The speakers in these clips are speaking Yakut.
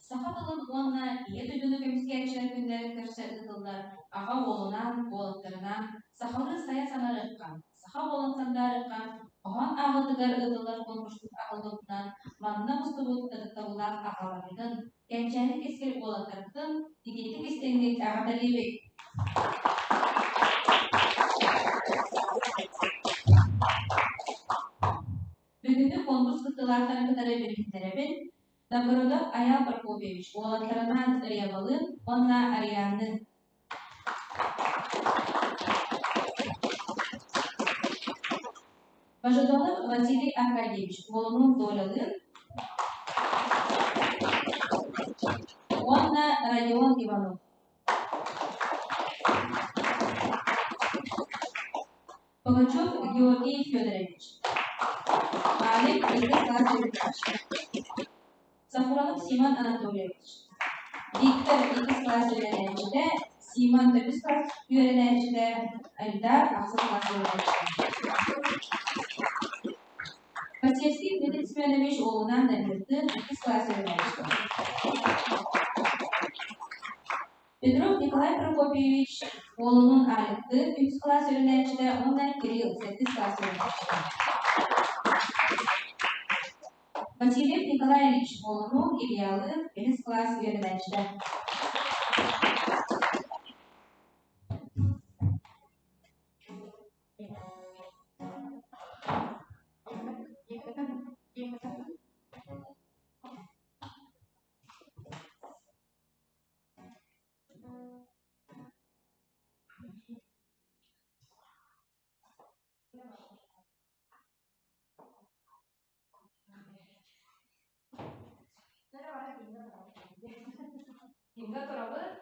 Саха тылын уонна Ийэ дойдуну көмүскээччилэр күннэрин көрсө ыытыллар аҕа уолунаан, уолаттарынаан сахалыы сайа саҥарыахха, саха уолун сандаарыахха хоһоон ааҕыытыгар ыытыллар конкурспут аһыллыбытынан манна мустубут ытыктабыллаах аҕаларбытын, кэнчээри кэскил уолаттарбытын итиитик истиҥник эҕэрдэлиибит! Бүгүҥҥү конкурс кыттыылаахтарын кытары билиһиннэрэбин. Новгородов Айаал Прокопьевич уолаттарынаан Ырыябалыын уонна Арианныын. Божедонов Василий Аркадьевич уолунуун Толялыын уонна Родион Иванов. Пугачев Георгий Федорович. Алик Икки Сафронов Симон Анатольевич. Виктор иккис класс үөрэнээччитэ, Симон төрдүс класс үөрэнээччитэ, Айдар ахсыс класс үөрэнээччитэ. Посельский Дмитрий Семенович уолунаан Дамирдыын иккис класс үөрэнээччитэ. Петров Николай Прокопьевич уолунуун Аликтыын үһүс кылаас үөрэнээччитэ уонна Кирилл сэттис кылаас үөрэнээччитэ. Васильев Николай Ильич уолунуун Ильялыын бэһис кылаас үөрэнээччитэ. Инга турабыт.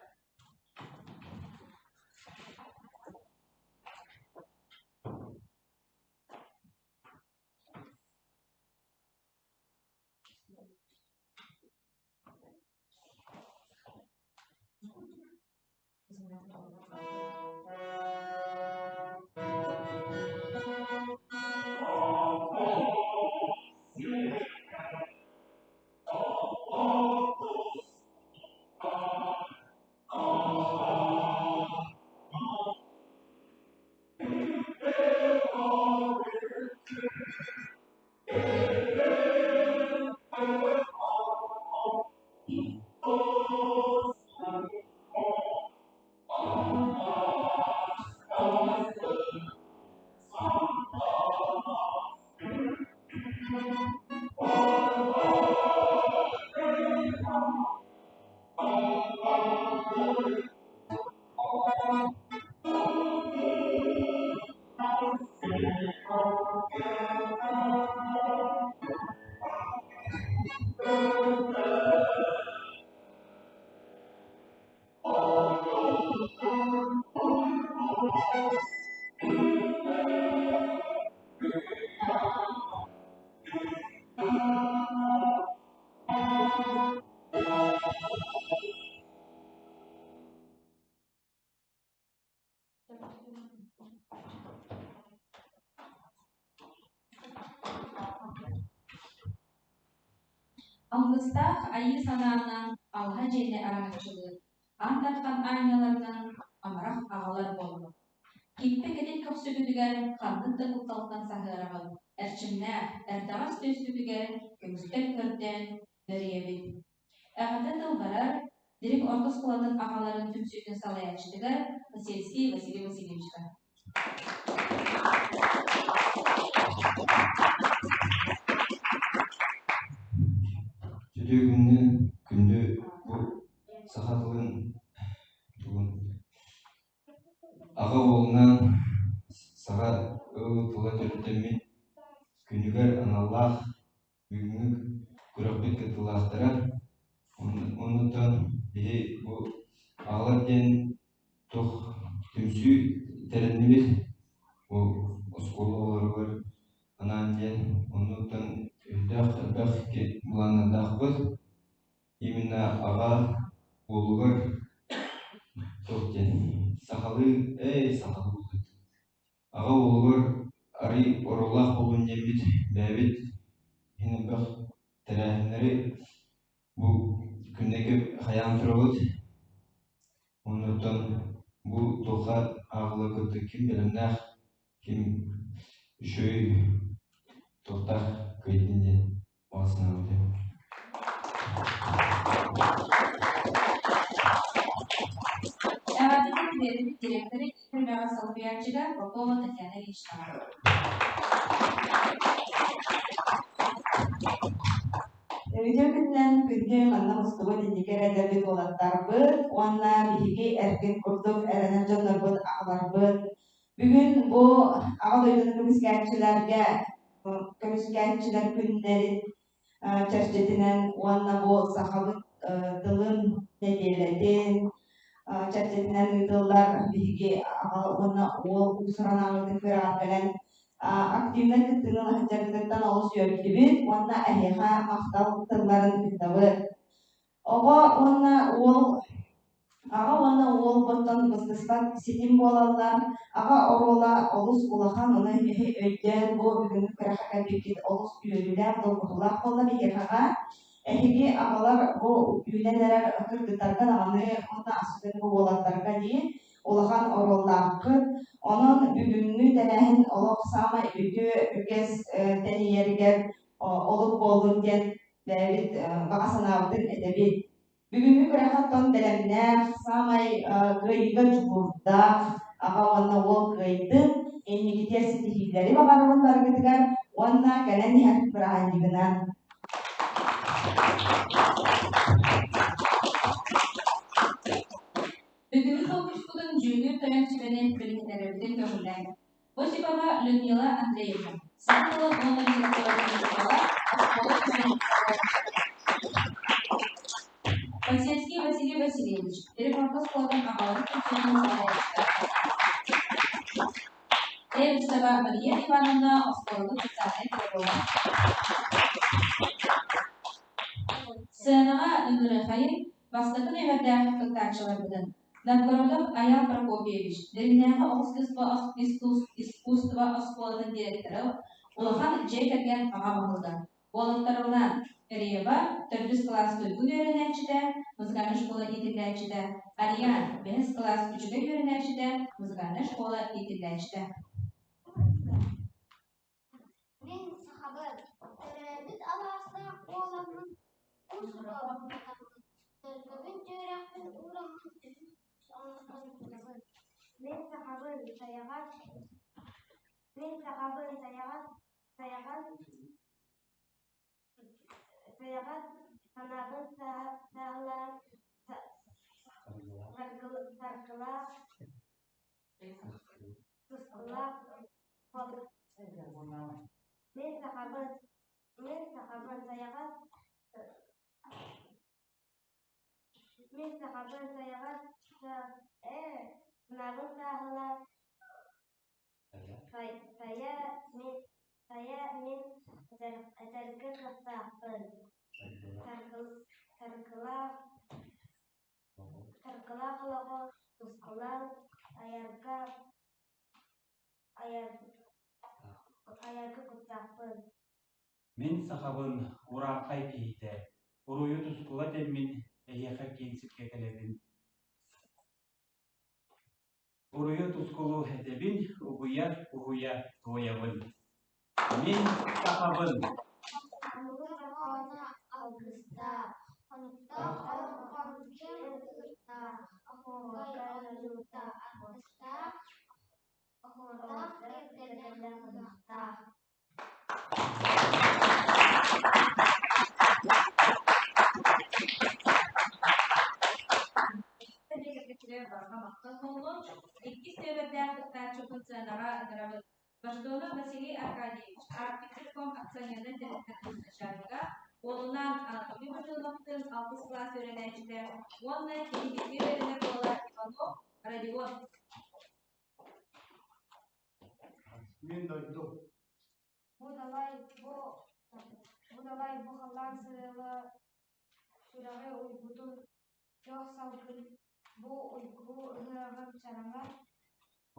Алгыстаах айыы санаанан алҕа дьиэни араҥаччылыыр, аан дархан аанньаларынан амарах аҕалар буоллум. Киппэ кэтит көхсүбүтүгэр ханнык да кутталтан саһыараҕын, эрчимнээх, эрдэҕэс түөспүтүгэр көмүскэл көрдөөн бэрийэбит. Эҕэрдэ тыл барар, Дириҥ орто оскуолатын аҕаларын түмсүүтүн салайааччытыгар Васильский Василий Васильевичка. Сүдү күндү, күндү бу саха тылын тугун аҕа уолунаан саха тыла төрүттэммит күнүгэр аналлаах бүгүҥҥү күрэхпит. күрэхпит кыттыылаахтара. Оннуттан биһи бу аҕалар диэн туох түмсүү тэриннибит. Бу оскуола оҕолоругар анаан диэн оннуттан үрдээх элбэх былааннардаахпыт. Именно аҕа уолугар туох диэн сахалыы эй сахалыы аҕа уолугар арый оруоллаах буолун диэммит бэйэбит иһин элбэх тэрээһиннэри бу күннэргэ хайаан турабыт. Оннуттан бу туохха ааҕыллар ким бэлэмнээх, ким үчүгэй туохтаах кыайдын диэн баҕа санаабыт Эҕэрдэтин тириэрдибит дириэктэри иитэр салайааччыга Попова Татьяна Ильичнаҕа. Үтүө күнүнэн күндү манна мустубут инники эрэллэрбит уолаттарбыт уонна биһиги эргин курдук эрэнэр дьоннорбут аҕаларбыт. Бүгүн бу Аҕа дойдуну көмүскээччилэргэ көмүскээччилэр күннэрин чэрчитинэн уонна бу сахабыт тылын нэдиэлэтин чэрчитинэн ыытыллар биһиги аҕа уонна уол уус-уран ааҕыытын күрэҕэр кэлэн активнай кыттыыны ыла сылдьаргытыттан олус үөрдүбүт уонна эһиэхэ махтал тылларын ыытабыт. Оҕо уонна уол аҕа уонна уол оттон быстыспат ситим буолаллар. Аҕа оруола олус улахан, ону эһи өйдөөн бу бүгүҥҥү күрэххэ кэлбиккит олус үөрүүлээх, долгутуулаах буолла биһиэхэҕэ. Эһиги аҕалар бу үүнэн эрэр кыргыттарга даҕаны уонна особенно бу уолаттарга дии улахан оруоллааххыт. Онон бүгүҥҥү тэрээһин олох саамай үтүө үгэс тэнийэригэр олук буоллун диэн бэйэбит баҕа санаабытын этэбит. Бүгүҥҥү күрэххэ оттон бэлэмнээх, саамай кыайыыга дьулуурдаах аҕа уонна уол кыайдын, инникитигэр ситиһиилэри баҕарабын барыгытыгар уонна кэлэн иһэр бырааһынньыгынан. Бүгүҥҥү конкурспутун дьүүллүүр тойон сүбэни билиһиннэрэрбитин көҥүллээҥ. Осипова Людмила Андреевна, саха тылын уонна литературатын учуутала, оскуола сүбэтин салайааччыта. Посельский Василий Васильевич, Реформа оскуолатын аҕаларын түмсүүтүн салайааччыта. Эвсова Мария Ивановна, оскуолабыт социальнай педагога. Сценаҕа ыҥырыахайын бастакы нүөмэрдээх кыттааччыларбытын Новгородов Айаал Прокопьевич, Дэринээҕи оҕус искусство оскуолатын директора, улахан дьиэ кэргэн аҕа баһылыга. Уолаттарынан Рева, төрдүс кылаас туйгун үөрэнээччитэ, музыкальнай школа иитиллээччитэ, Ариан, бэһис кылаас үчүгэй үөрэнээччитэ, музыкальнай школа иитиллээччитэ. Мин сахабын, төрөөбүт алаастаах буоламмын, кус буолбатаммын, төлкөбүн түөрэхпин уураммын түһүк оҥостон турабын. Мин сахабын, сайаҕас, мин сахабын, сайаҕас, сайаҕас, сайаҕас санаабын саалаан, саргылаах, тускулаах Мин сахабын, мин сахабын, сайаҕас, мин сахабын, сайаҕас, ээ, санаабын сааһылаан, хайа мин, хайа мин этэргэ кыахтаахпын, саргылаах, саргылаах олоҕу тускулаан айарга айарга куттаахпын. Мин сахабын урааҥхай киһитэ, уруйу тускула дэммин эһиэхэ киин сиргэ кэлэбин. Уруйу тускулу этэбин, угуйа, уһуйа туойабын. Мин сахабын. Аммыыр алгыстаах, хонуктаах хончур ытыктаах, оһуокай ойуута аргыстаах, оһуордаах киэргэллээх ыһыахтаах. Барҕа махтал буоллун. Иккис нүөмэрдээх кыттааччыбытын сыанаҕа ыҥырабыт. Бождонов Василий Аркадьевич, Арктик Телеком акционернай тэрилтэтин начальнига. Уолунаан Анатолий Бочоновтыын алтыс кылаас үөрэнээччитэ уонна кини бииргэ үөрэнэр уола Иванов Родион. Мин дойду. Бу далай бу бу далай бу халлаан сырыла сүрэҕи уйбутун күөх салгын бу уйгу ыһыаҕын чараҥар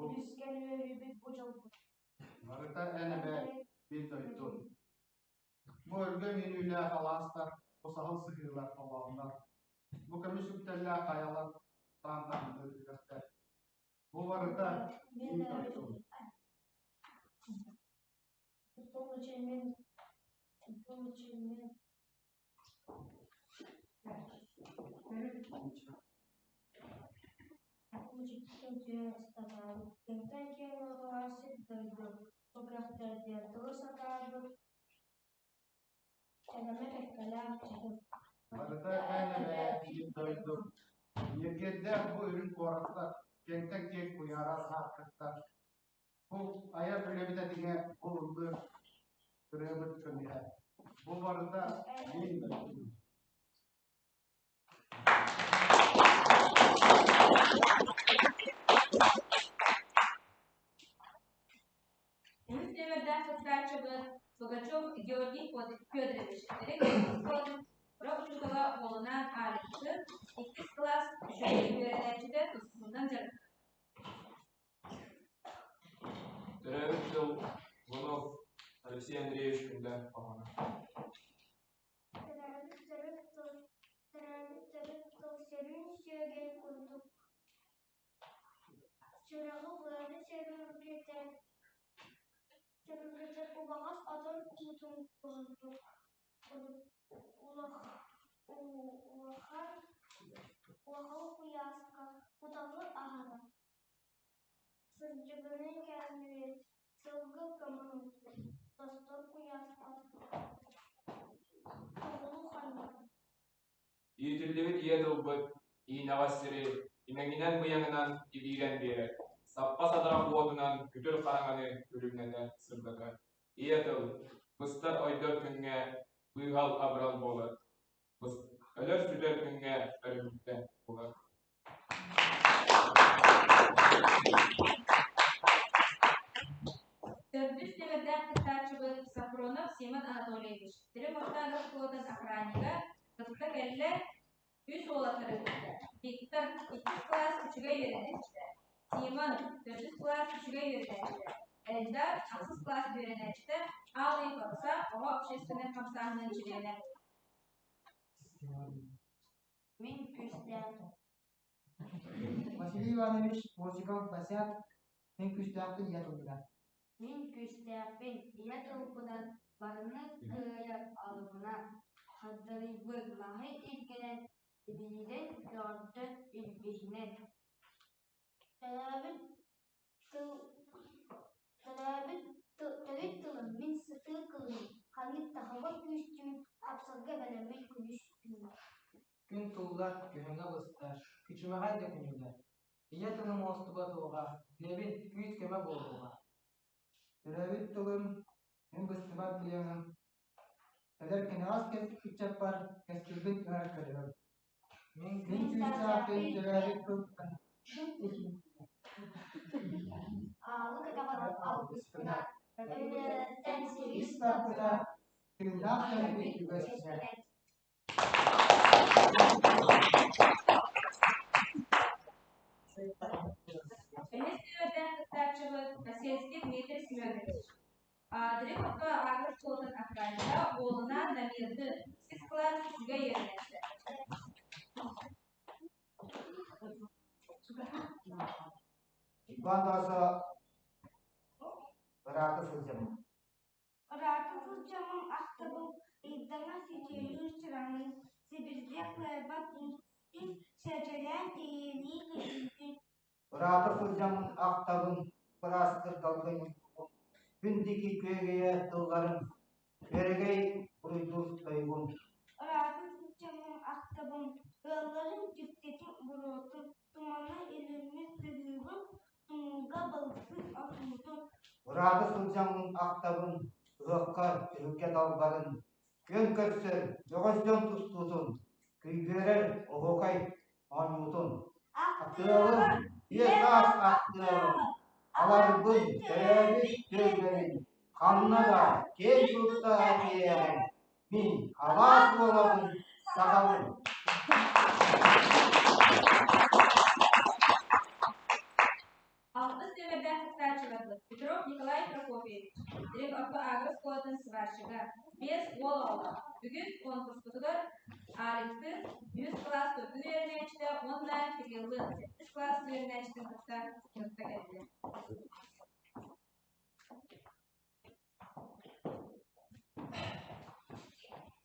үлүскэн үөрүүбүт бу дьолбут. Барыта эн эбээ мин дойдум. Бу өлгөм үүнүүлээх алаастар, бу саһыл сыһыылар толооннор, бу көмүс үктэллээх хайалар таан таһымныы үрэхтэр. Бу барыта мин дойдум. Барыта эн эбээ биир дойду. Ньиргиэрдээх бу үрүҥ куораттар, киэҥтэн киэҥ куйаарар аартыктар. Бу айар үлэбит этиҥэ бу ыллыыр ырыабыт көмүһэ. Бу барыта мин дойдум. Үһүс нүөмэрдээх кыттааччыбыт Пугачев Георгий Федорович Рок учуутала уолунаан Аликты иккис кылаас үчүгэй үөрэнээччитэ тустуунан дьарыктанар. Төрөөбүт тыл Иванов Алексей Андреевич Күндэ хоһооно. Төрөөбүт төрүт тыл, төрөөбүт төрүт тыл сөрүүн сүөгэй курдук сүрэҕи быаны сөрүргэтэр, сөрүргэтэр убаҕас отон уутун курдук улахан улахан куйааска утаҕы аһарар. Сырдьыгынай кээммит сылгы көмөһүн тостор куйааска тобулу ханньар. Иитиллибит ийэ тылбыт иинэҕэс сири имэҥинэн-быйаҥынан ибиирэн биэрэр, саппа садарах уотунан күтүр хараҥаны күлүмнэтэ сырдатар. Ийэ тыл, быстар-ойдор күҥҥэ быыһал-абырал буолар, өлөр-сүтэр күҥҥэ өрүһүлтэ буолар. Төрдүс нүөмэрдээх кыттааччыбыт Сафронов Симон Анатольевич Дириҥ Ортоонов оскуолатын охраннига кытта кэллэ, үс уолаттары кытта. Виктор иккис кылаас үчүгэй үөрэнээччитэ, Симон төрдүс кылаас үчүгэй үөрэнээччитэ, Эльдар ахсыс кылаас үөрэнээччитэ, Алый Паруса оҕо общественнай хамсааһынын чилиэнэ. Мин күүстээх Василий Иванович Осипов-Басят Мин күүстээхпин ийэ тылбынан. Мин күүстээхпин ийэ тылбынан барыны кыайар алыбынан хагдарыйбыт маһы илгэнэн ибиирэн көҕөрдөр илбиһинэн Төрөөбүт тыл төрөөбүт төрүт тылым мин сытыы кылыым ханнык таһыгар күүстүүн хапсарга бэлэммин күнүс түүн Күн туллар, күһүҥҥэ быстар, күчүмэҕэй да күнүүлэр. Ийэ тылым уостуга туоҕа, билэбин, күүс-көмө буолуоҕа. Төрөөбүт тылым, мин быстыбат быйаҥым, кэлэр кэнэҕэс ыччаппар кэскилбин ыһар көрөбүн. Мин күүстээхпин төрөөбүт тылтан Аалы кэтэҕэр алгыспына, өбүгэлэртэн силис ис тарпыта, тыыннаах кэлбит үгэспинэ. Бэһис нүөмэрдээх кыттааччыбыт Косельский Дмитрий Семенович. Древовка агро оскуолатын охраннига уолунаан Дамирды иккис кылаас үчүгэй үөрэнээччитэ. Иван Доосо ыраата сылдьабын. Ыраата сылдьаммын ахтабын, ыйдаҥа ситиэлиир чараҥын, сибиргэ кыайбат ис сэргэлээн ийэлии көрүүтүн. Ыраата сылдьаммын ахтабын, быраастыр далгын күн диэки күөгэйэ тылларын, күөрэгэй буруйдуур тойугун. Ыраата сылдьаммын ахтабын, ыалларын дьиктитин буруотун, тумана илиммит тыһыыбын, тумулга балыксыт отуутун. Ыраата сылдьаммын ахтабын, ыһыахха түһүлгэ далбарын. Күөн көрсөр дьоҕус дьон тустуутун, күйгүөрэр оһуокай оонньуутун. Ахтыаҕым, биэс саас ахтыаҕым, аларбын, төрөөбүт түөлбэбин, ханна да киэн тутта тиэйэҕин, мин алаас уолабын, сахабын. Алтыс нүөмэрдээх кыттааччыларбыт Петров Николай Прокопьевич, Дириҥ орто агро оскуолатын сварщига, биэс уол оҕолоох. Бүгүн конкурспутугар Аликтыын үһүс кылаас төрдүн үөрэнээччитэ уонна Кириллыын сэттис кылаас үөрэнээччитин кытта кытта кэллэ.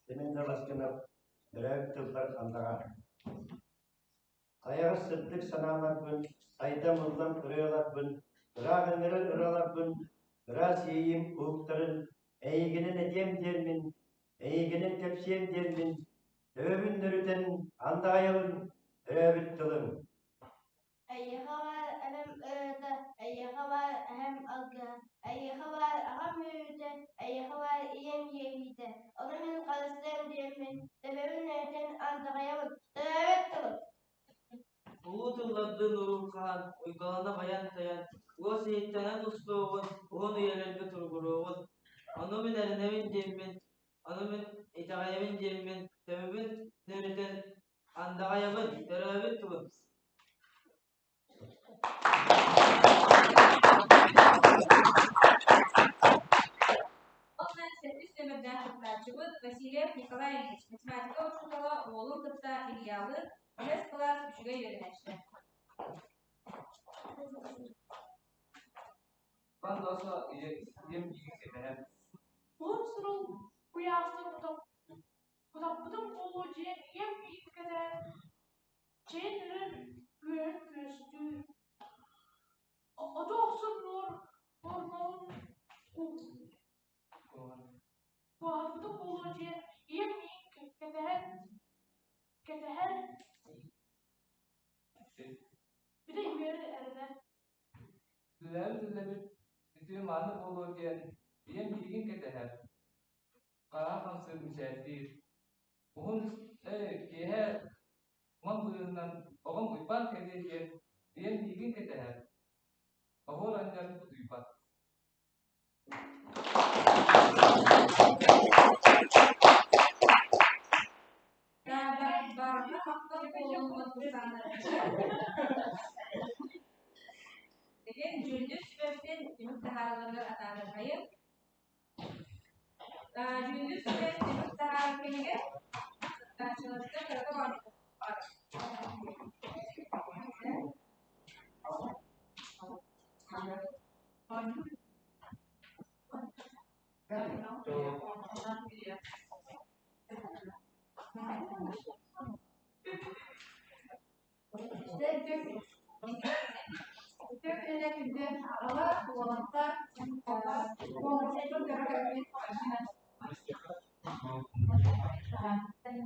Семен Даласкинов төрөөбүт тылбар андаҕар. Хайаҕас сырдык санааларбын, сайдам ыллам ырыаларбын, ыраах ыҥырар ыраларбын, ыраас иэйиим уһуктарын эйигинэн этиэм диэммин, эйигинэн кэпсиэм диэммин, төбөбүн нөрүтэн андаҕайабын төрөөбүт тылым. Эйиэхэ баар эбэм ырыата, эйиэхэ баар эһэм алгыһа, эйиэхэ баар аҕам үөрүүтэ, эйиэхэ баар ийэм иэйиитэ. Ону мин харыстыам диэммин, төбөбүн нөрүтэн андаҕайабын, төрөөбүт тылым. Улуу тыллардыын уруурҕаһан, уйгулана байан-тайан, уос иһиттэнэн устуоҕун, уһун үйэлэргэ туругуруоҕун. Ону мин эрэнэбин диэммин, ону мин итэҕэйэбин диэммин, төбөбүн нөрүтэн андаҕайабын, төрөөбүт тылым. Уонна сэттис нүөмэрдээх кыттааччыбыт Васильев Николай Ильич, математика учуутала уолун кытта Ильялы, үһүс кылаас үчүгэй үөрэнээччитэ. Бандоса ийэм биир кэтэһэр. Уһун сурул куйаастан утаппытым буолуо диэн ийэм миигин кэтээн, чэйин өрөр күөһүн күөстүүр, оту охсор нуормалын куоһарбытым буолуо диэн ийэм миигин кэтэһэн, кэтэһэр, бүтэ үөрэр эрэнэр. Үлэбит үлэбит үтүө мааны буолуо диэн ийэм миигин кэтэһэр. Хараҕа хамсыыр мичээрдиир. Уһун киэһэ уҥан быыһынан оҕом Уйбаан кэлиэ диэн ийэм миигин кэтэһэр. Оһуор анньан утуйбат. Барҕа махтал буолуҥ Деген дьүүллүүр сүбэбитин түмүк таһаараларыгар атаарыахайын. Дьүүллүүр сүбэ түмүк таһаарар кэмигэр кыттааччыларга кырата баар.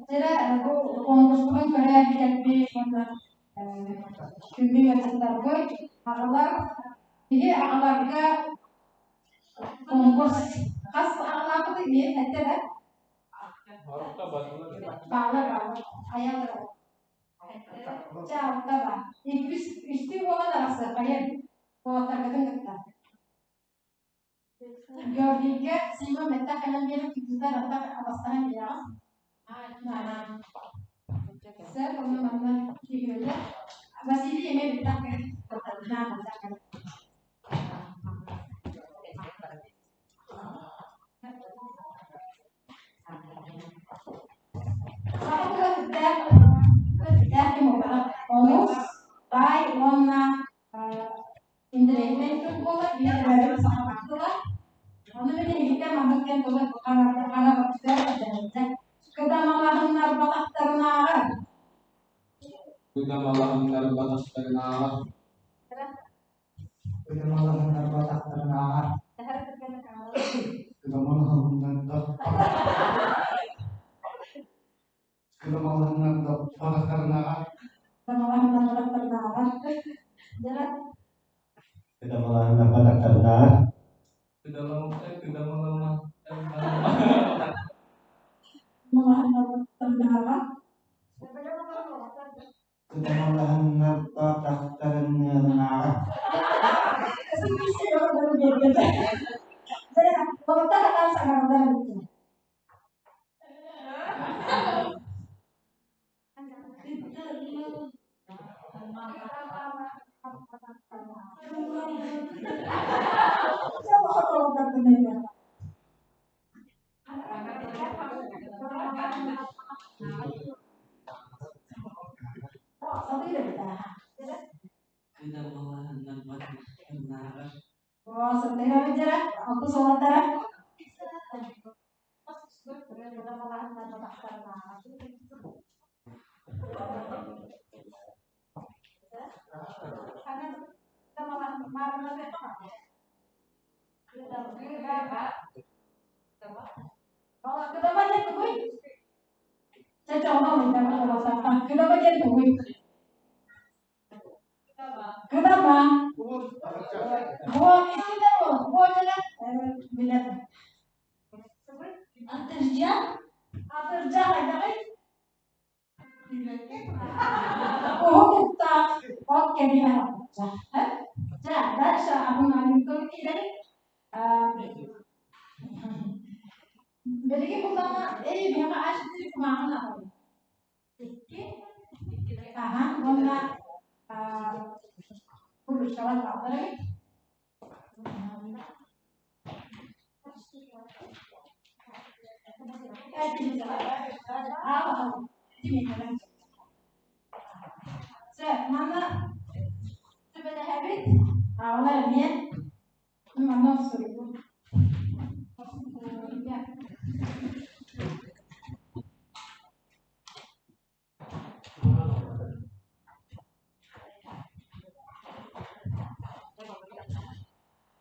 Дьэ, бу конкурспутун көрө кэлбит уонна күндү ыалдьыттарбыт, аҕалар, киһи аҕаларга конкурс хас аҕалаахпытый миэн эттэ да? Баалар, баалар, хайалар Чэ, алта баар. Үс, үстүү буолан арахсыаххайын. Уолаттаргытын кытта. Георгийга Сима мэтта кэлэн биэрэн кытыытар аттах абастаһан биэрэҕин. Сэр, онно манна киирэллэр. Василий эмиэ бүттэх Саха тыла сүрдээх сүрдээх Онус, баай уонна интэриэһинэй тыл буолар, биир төрөөбүт саха тыла. Ону мин эһигиттэн маннык диэн тылы хаҥарбыттар Кыдамалаһыннар батахтарынааҕар Кыдамалаһыннар батахтарынааҕар Кыдамалаһыннар батахтарынааҕар Кыдамалаһыннар батахтарынааҕар Кыдамалаһыннар батахтарынааҕар Кыдамалаһыннар батахтарынааҕар Кыдамалама биэрбэтэ. Уолаттар хатаан саҥараллар эбиттэр. Кыдама. Атырдьах. Атырдьах айдаҕый? Оһох уктаах от кэбиһэр атырдьах. Ча, дальше абын киирэн Билигин буллаҕына, эй, биһиэхэ аш кумааҕын аҕалын. Икки. Аха, уонна курушкалар бааллар эбит. Чэ, манна сүбэлэһэбит. Аҕалар эмиэ. Манна суруйбут.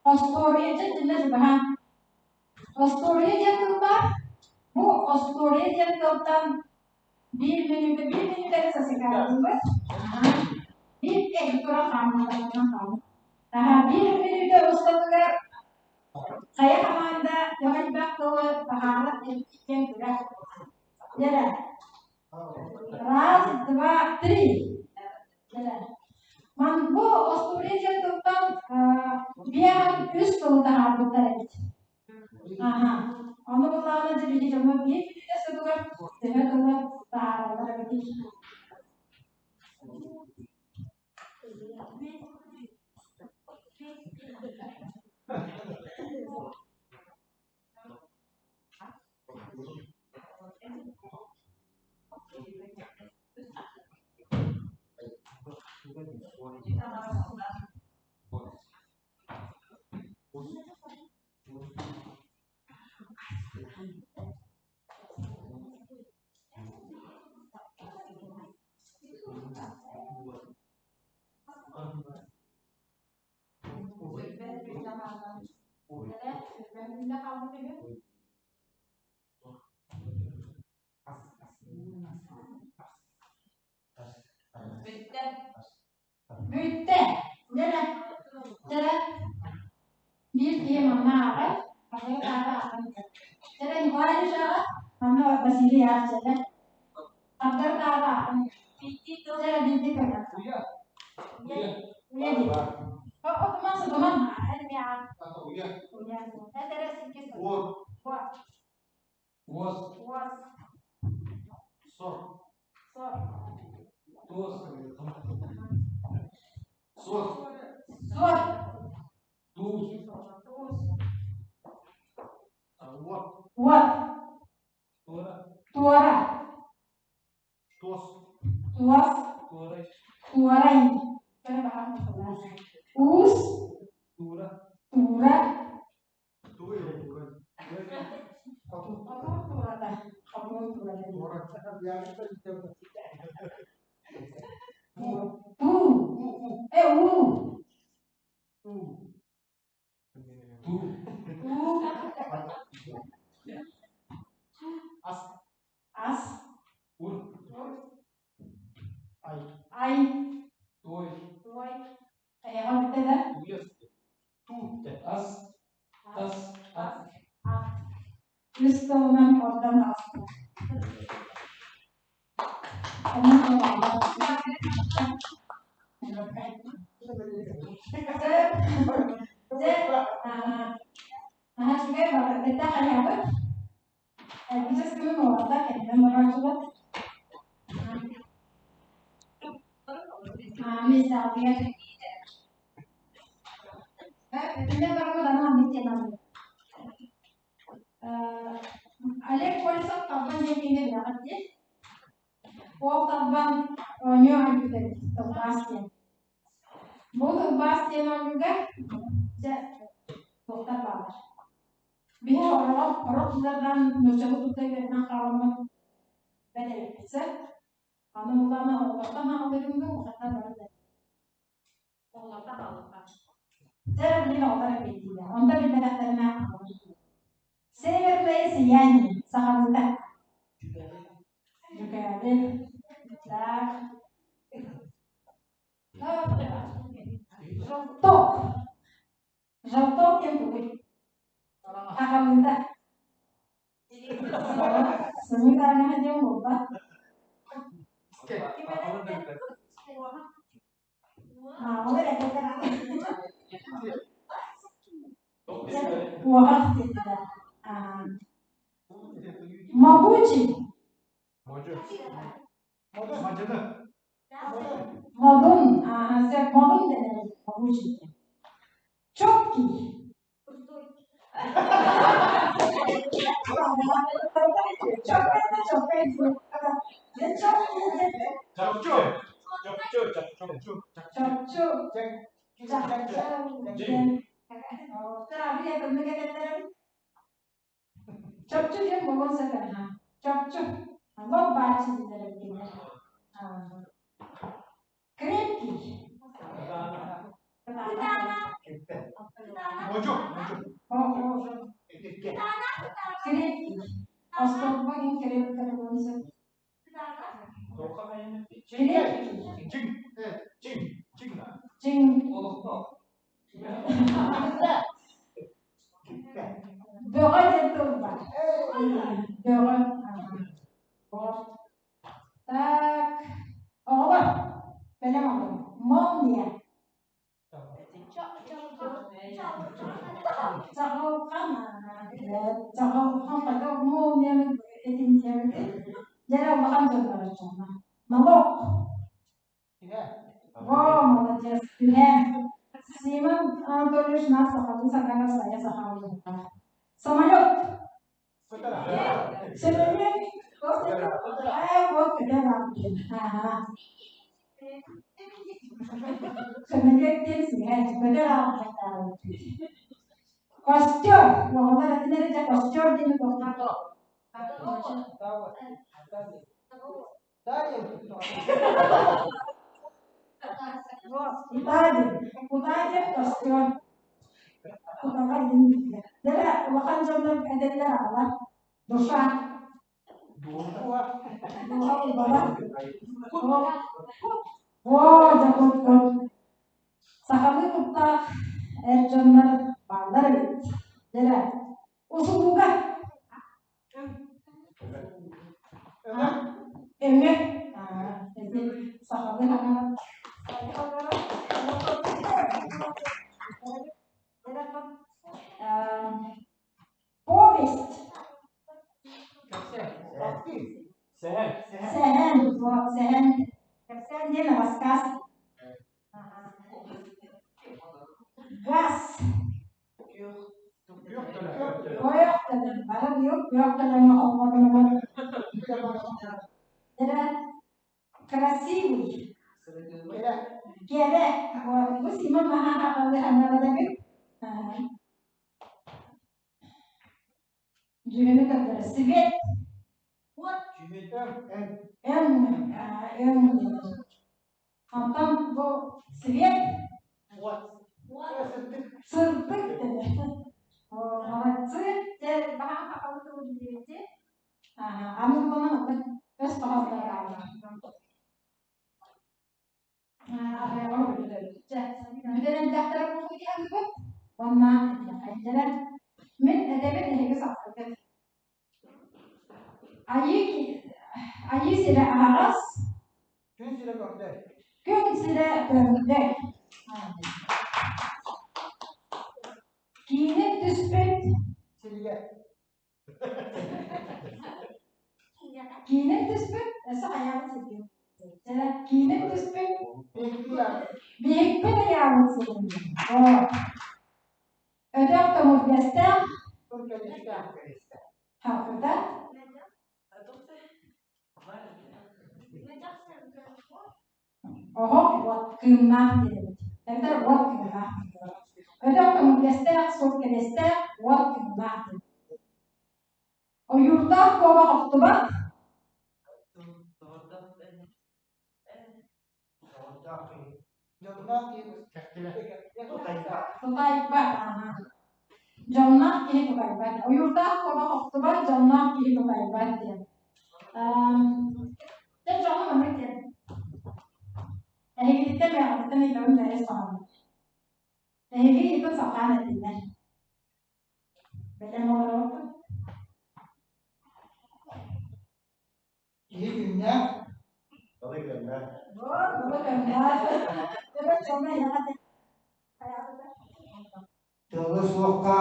Остуоруйа диэн тылла сыбаһа. Остуоруйа диэн тыл баар. Бу остуоруйа диэн тылтан биир мүнүүтэ биир мүнүүтэни сасыкаалыыбыт. Биир киһи туран хаамыыларынан хаалар. Биир мүнүүтэ устатыгар хайа хамаанда төһө элбэх тылы таһаарар диэн күрэх. Дьэрэ. Раз, два, три. Дьэрэ. Ман бу остуоруйа диэн тылтан биэҕин үс тылы таһаарбыттар эбит. Аха. Ону буллаҕына дьэ биһи дьоммут биир мүнүүтэ сытыгар төһө тылы таһаараллар эбитий? Бүттэ. Дьэрэ. Дьэрэ. Биир киһи манна ааҕар, Василий ааҕа ааҕан Дьэрэ Николай Ильич ааҕар, манна Василий аах дьэрэ. Хардары ааҕа ааҕан Дьэрэ биирдик көрөр. Уйа дии. Отуман сутуман эмиэ аах. Уйа. Дьэрэ сиккис. Уос. Уос. Сор. Сор. Туос. Суос. Суос. Туус. Туус. Уот. Уот. Туора. Туора. Туос. Туос. Туорай. Туорай. Уус. Туура. Туура. Тугуй ол туурай? Хотун. Хотун туурата. Хотун туурата. Туу. Э уу. Туу. Уу. Ас. Ас. Ур. Ай. Ай. Туой. Туой. Хайаҕа бүттэ да? Туу. Ас. Тас. Ат. Ат. Үс тылынан ордон таҕыста. Дьэ, үчүгэй бэттэх хайаабыт. Эргичэс күнүн уолаттар кэннинэн барааччылар. Миэстэҕитигэр. Бүтүннэ бараммыт аны маннык диэн аллым. Олег Колесов Талбан диэн киинэ билэҕит дии. Ол Талбан оонньуу оонньуута эбит, тылбаас диэн. Бу тылбаас диэн оонньууга дьэ туохтар бааллар. Биһи ороҕор орох тыллардан нууччалыы тутта үөрэнэн хааламмыт бэт эбиппит сөп. Аны буллаҕына оҕолортон хаалларым дуу, улахаттар бары да. Оҕолортон хааллахха. Дьэ, билин оҕолор эппиэттииллэр. Онто билбэтэхтэринэ аҕалар. Северное сияние сахалыыта. Дьүкээбил. Так. Желток. Желток диэн тугуй? Сахалыыта. Сымыыт араҥаһа диэн буолбат. Ол эрэ Уоһах диэтилэр. Могучий. Модун. Сөп модун дэнэр могучий диэн. Четкий. Чопчу. Чопчу, чопчу. Чопчу. Чопчу диэн буолуон сөп аха. Чопчу. Лоп бааччы дииллэр эбит Крепкий. Модьу, модьу. Крепкий. Остуолба диэн крепкий буолуон сөп. Крепкий. Чиҥ, чиҥ, чиҥ. Чиҥ. Олохтоох. Бөҕө диэн тыл бар. Бөҕө. Так, оҕолор, бэлэм олоруҥ. Молния. Чаҕылхан, чаҕылхан хайдах молнияны этинтиэбитий? Дьэ, улахан дьоннор оччоҕуна. Налог. Во, молодец, түһээн. Симон Анатольевич нас сахалыы саҥарар сайа сахалыы. Самолет. Сөмөлүөт. Ээ, вот көтөр Аха. Сөмөлүөт диэн сыһыан, көтөр аалбыттаабыт. Костер. Оҕолор этин эрэ дьэ костер диэни туохтаах. Кутаа диэн. Кутаа диэн костер. Кутаҕа диэн билэр. Дьэ, улахан дьоннор этэллэр аҕалар. Душа. Духа убала. Оо, дьэ кут кут. Сахалыы куттаах эр дьоннор бааллар эбит. Дьэ, усулууга. Өҥө. Ити сахалыы хаҥара. Повесть. Сэһэн. Сэһэн. Сэһэн. Кэпсээн диэн рассказ. Газ. Күөх төлөн. Бары күөх төлөҥҥө холбоннубут. Эрэ красивый. Кэрэ. Бу Сима маһа аҕалы анарадагын. Дьүһүнү көрдөрө. Свет. Өҥ. Өҥ. Онтон бу свет сырдык дэнэр. Молодцы. Дьэ, баһаам хахалы тылы билбитти. Аны буланан онтон өс хоһоонноро бааллар. Бүтэн элбэхтэрэ буолуо диэхпит. Уонна этиэххэйдэрэ. Мин этэбин эһиги сахпытыт. Айыы айыы сирэ аһаҕас. Күн сирэ көрдөй. Күн сирэ көрдөй. Киинин түспүт. Сиргэ. Киинэн түспүт, өссө хайаабыт сиргэ. Дьэ, киинэн түспүт, биһикпит айаабыт сирин. Оо. Өтөх төҥүргэстээх, хаппыта. Оһох уот кыымнаах диэбит. Эбэтэр уот кыымнаах диэбит. Өтөх төҥүргэстээх, сур кэриэстээх, уот кыымнаах диэбит. Ойуурдаах куобах охтубат. Тутайбат. Дьонноох киһи тутайбат. Ойуурдаах куобах охтубат, дьонноох киһи тутайбат диэн. Дьэ дьону маннык диэн. Эһигиттэн бэйэҕититтэн ыйытабын бэйэс баҕарабын. Эһиги ыйытын сатаан этиннэр. Бэлэм олоробут. Киһи күннээх. Балык гынна. Балык гынна. Тылы суохха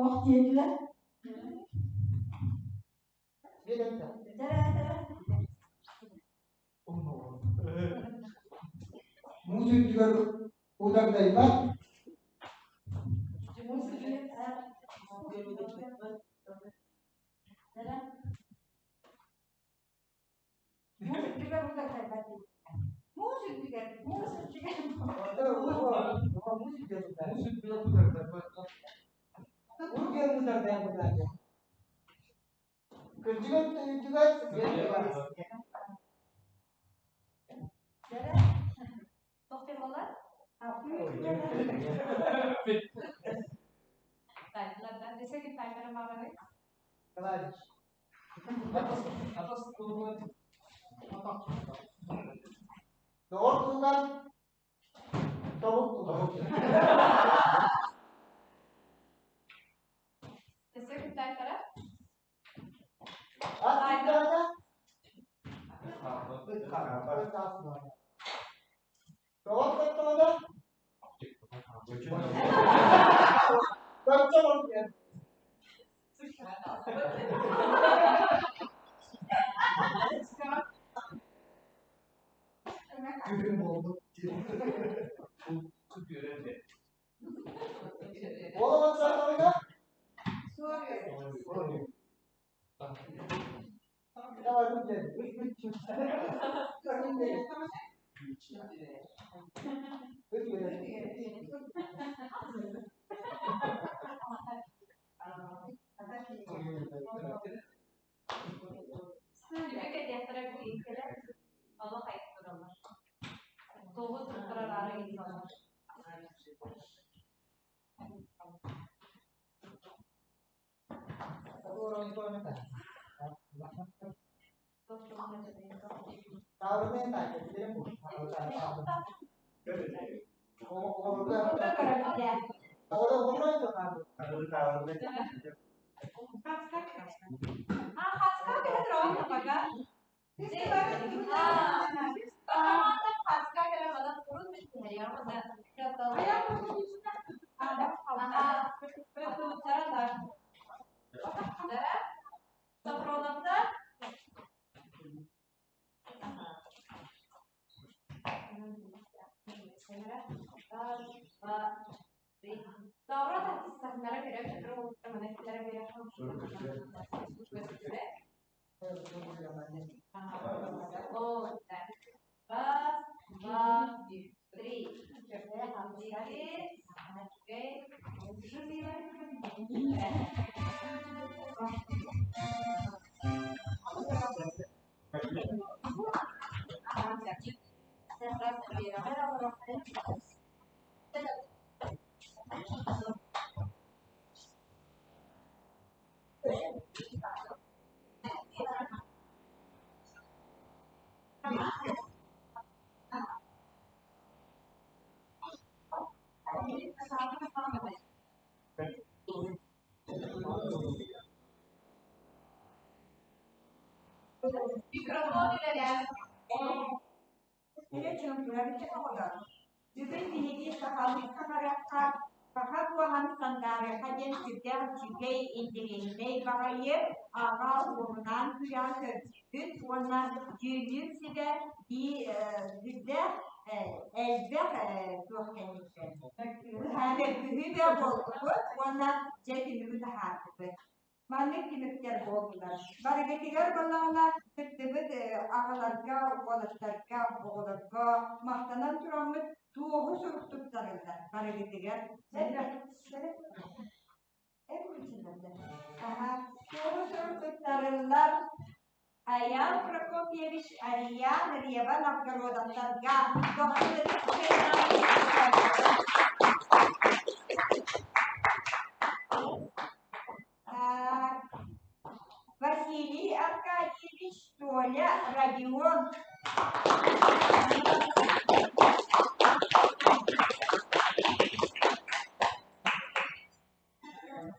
Ох диэтилэр. Муус үрдүгэр удагдайбат. Муус үрдүгэр удагдайбат. Муус үрдүгэр, муус үрдүгэр. Муус үрдүгэр удагдайбат. Үрдүгэр удагдайбат. Кырдьыгат үрдүгэр Тохтемолар? Доҕор тыллар тобук тулар. Доҕор көттөҕүнэ Күһүн буолбут. Ол саҕалана Микрофон үлэлээн. Илэ чөҥкүлэбит оҕолор, бүгүн биһиги сахалыы саҥарыахха, саха буолан сандаарыахха диэн сүрдээх үчүгэй, интэриэһинэй баҕайы аҕа уолунаан күрэҕи көрдүүбүт уонна дьүүллүүр сүбэ сүрдээх элбэх туох кэнниттэн мөккүһүү бөҕө буолбуппут уонна дьэ түмүгү таһаардыбыт. Маннык түмүктэр буоллулар. Барыгытыгар буоллаҕына кыттыбыт аҕаларга, уолаттарга, оҕолорго махтанан тураммыт туоһу сурук туттарыллар барыгытыгар. Туоһу сурук туттарыллар Аян Прокопьевич Ариян Рева Новгородовтарга Василий Аркадьевич Толя Родион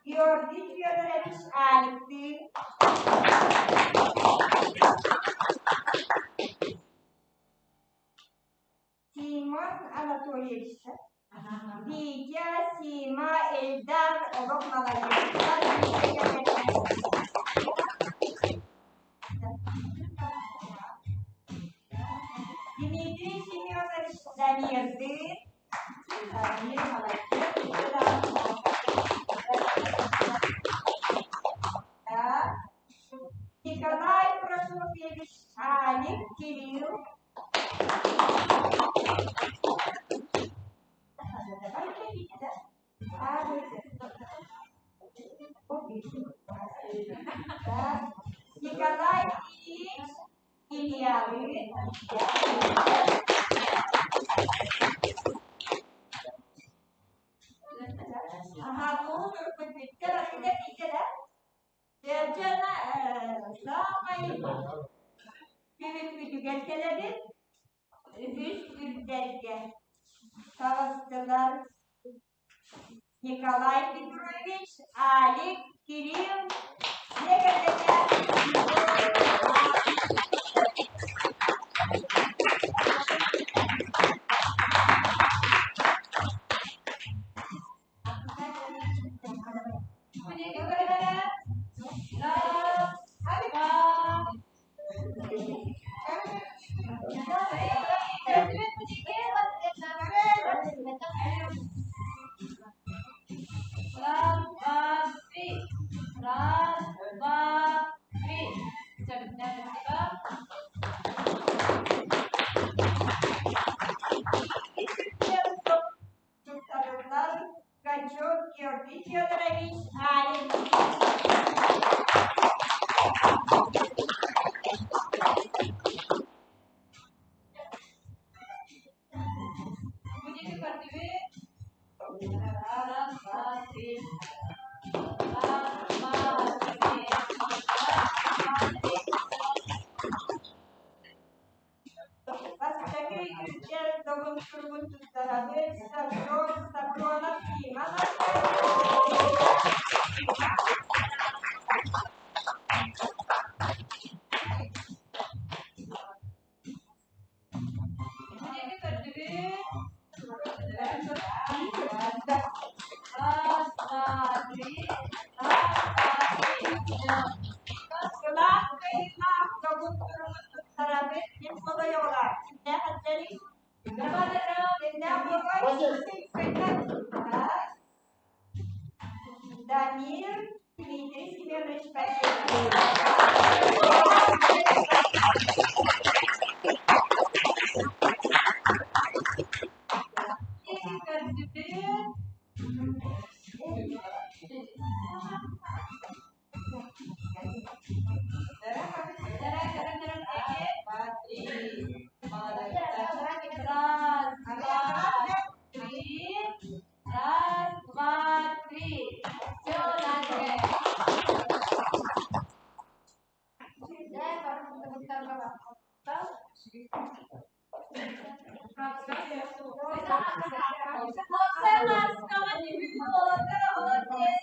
Георгий Федорович Алексин Симон Анатольевич Витя, Сима, Эльдар олох маладьыастар. Дмитрий Семенович Замирдын Замир молодец. Николай Прокопьевич Алик Кирилл Николай Ильич Ильялы. Аха, тугу бүттэ, бүттэ, Дьэ, саамай түмүкпүтүгэр кэлэбит. Үһүс үрдэлгэ таҕыстылар Николай Петрович, Алик, Кирилл, дьиэ кэргэнэ. Раз, два, три. Раз, два, три. Спасибо. Туттарыллар Гончар Георгий Федорович Алин. Будете картивы. Раз, два, три. Раз, два, три. Раз, два, три. Бастакы үрдэл добун суругун туттарабыт Саврон Савронов Симон Будете картивы. Раз, два, три. Раз, два, три. Кылаах кыйыылаах добун суругун туттарабыт ким болойоҕолор кимнээх эттэри кимнээх буолуой Дамир Дмитрий Семенович Раз, два, три. Раз, два, три. Все, Надя. Уопсай мааскаҕа түһүү уолаттар оҕолор диэн.